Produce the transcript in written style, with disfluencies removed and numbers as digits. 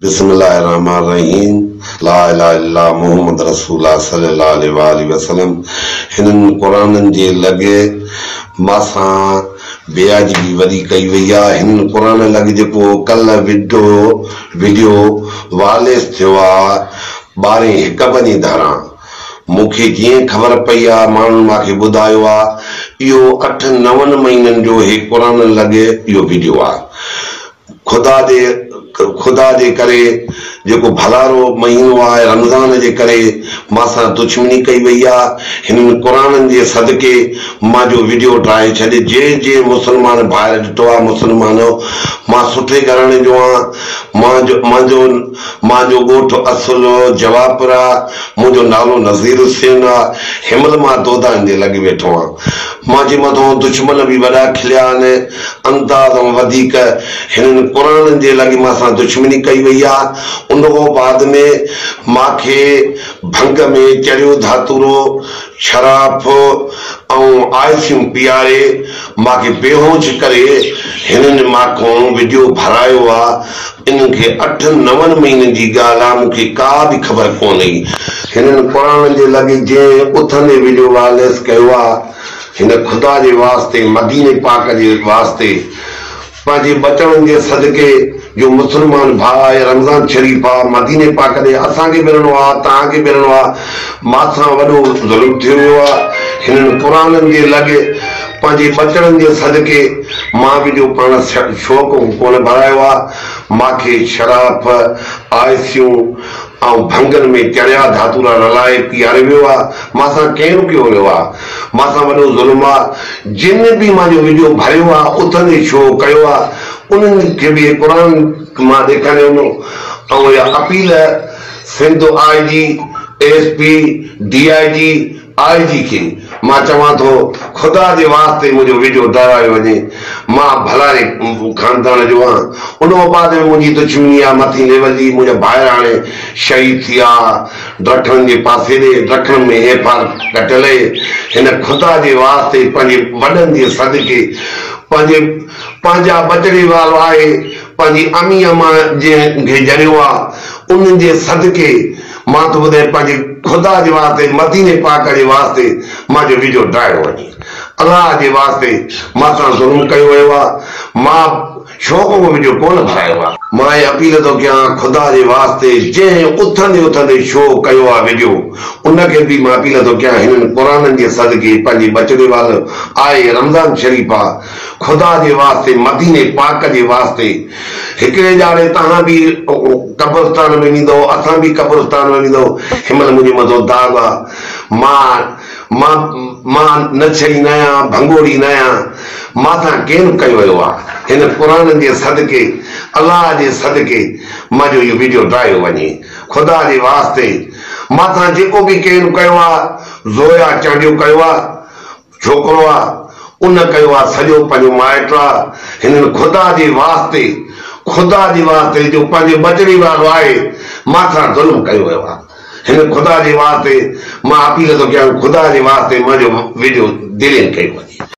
بسم الله الرحمن الرحيم لا اله الا الله محمد رسول الله صلي الله عليه واٰله وسلم هنن قرآنن جي لڳ مان سان بيواجبي وڏي ڪئي وئي آ هنن قرآن لڳ جيڪو ڪلهه وڊو وڊيو وائرل ٿيو آ ٻارهين هڪ بجي ڌاران مون کي جيئن خبر پئي آ ماڻهن مان کي ٻڌايو آ اهو اٺ نون مهينن جو هي قرآنن لڳ اهو وڊيو آ خدا جي خدا جي ڪري جيڪو ڀلارو مهينو آهي رمضان جي ڪري مان سان دشمني ڪئي وئي آ هنن قرآنن جي صدقي مان جو وڊيو ڊاهي ڇڏ جنهن جنهن مسلمان ڀائر ڏٺو آ مسلمانو مان سٺي گهراڻي جو آن مان جو مان جو مان جو ڳوٺ اصل جواپر آ منهنجو نالو نذير حسين آ هنمهل مان دودائن جي لڳ ويٺو آن مان جي مٿون دشمن به وڏا کليا آهن انداز کان وڌيڪ هنن قرآنن جي لڳ مان سان دشمني ڪئي وئي آ ان کان بعد ۾ مان کي ڀنگ ۾ چريو ڌاتورو شراف ۽ آئسيون پياري مان کي بيهوش ڪري هنن مان کان وڊيو ڀرايو آ انهن کي اٺن نون مهينن جي ڳالهه آ مون کي ڪا به خبر ڪونه هئي. هنن قرآنن جي لڳ جنهن اٿندي وڊيو وائرل ڪيو آ هن خدا جي واسطي مديني پاڪ جي واسطي پنهنجي ٻچڙن جي صدقي جو مسلمان ڀاء آهي رمضان شريف آ مديني پاڪ ڏي اسان کي ملڻو آ توهان کي ملڻو آ مان سان وڏو ظلم ٿيو ويو آ هنن قرآنن جي لڳ پنهنجي ٻچڙن جي صدقي مان وڊيو پاڻ شوق ڪونه ڀرايو آ مان کي شراف آئسيون ۽ ڀنگن ۾ چريا ڌاتورا رلائي پياريو ويو آ، مان سان ڪين رڪيو ويو آ، مان سان وڏو ظلم آ، جن به مانجو وڊيو ڀريو آ، اٿندي شو ڪيو آ، انهن کي به قرآن مان ڏيکاريو ۽ اها appeal Sindh I G, S P, D I G, I جي کي مان چوان ٿو خدا جي واسطي منهنجو وڊيو ڊارايو وڃي مان ڀلاري خاندان جو آهيان ان کان بعد ۾ منهنجي دشمني آ مٿين ليول جي منهنجا ڀائر هاڻي شهيد ٿي ويا ڊکڻن جي پاسي ڏي ڊکڻ ۾ ايف آر ڪٽيل اهي هن خدا جي واسطي پنهنجي وڏن جي صدقي پنهنجي پنهنجا ٻچڙي وارو آهي پنهنجي امي امان جنهن کي ڄڻيو آ انهن جي صدقي مان ٿو ٻڌايان پنهنجي خدا جي واسطي مديني پاڪ جي واسطي مان جو وڊيو ڊاهيو وڃي الله جي واسطي مان سان ظلم ڪيو ويو آ مان شوق کان وڊيو ڪونه ڀرايو آ. مان هي اپيل ٿو ڪيان خدا جي واسطي جنهن اٿندي اٿندي شو ڪيو آ وڊيو ان کي به مان اپيل ٿو ڪيان هنن قرآنن جي صدقي پنهنجي ٻچڙي وال آهي رمضان شريف آ خدا جي واسطي مديني پاڪ جي واسطي هڪڙي ڏهاڙي توهان به قبرستان ۾ ويندؤ، اسان به قبرستان ۾ ويندؤ. هن مهل منهنجي مٿو داغ آ. مان، مان، مان نڇئي ناهيان، ڀنگوڙي ناهيان. مان سان ڪين ڪيو ويو آ. هن قرآن جي صدقي، الله جي صدقي مان جو اهو وڊيو ڊاهيو وڃي. خدا جي واسطي مان سان جيڪو به ڪين ڪيو آ، زويا چانڊيو ڪيو آ. ڇوڪرو آ ان ڪيو آ سڄو پنهنجو مائٽ آ هنن خدا جي واسطي خدا جي واسطي جو پنهنجي ٻچڙي وارو آهي مان سان ظلم ڪيو ويو آ هن خدا جي واسطي مان اپيل ٿو ڪيان خدا جي واسطي منهنجو وڊيو ڊليٽ ڪيو وڃي.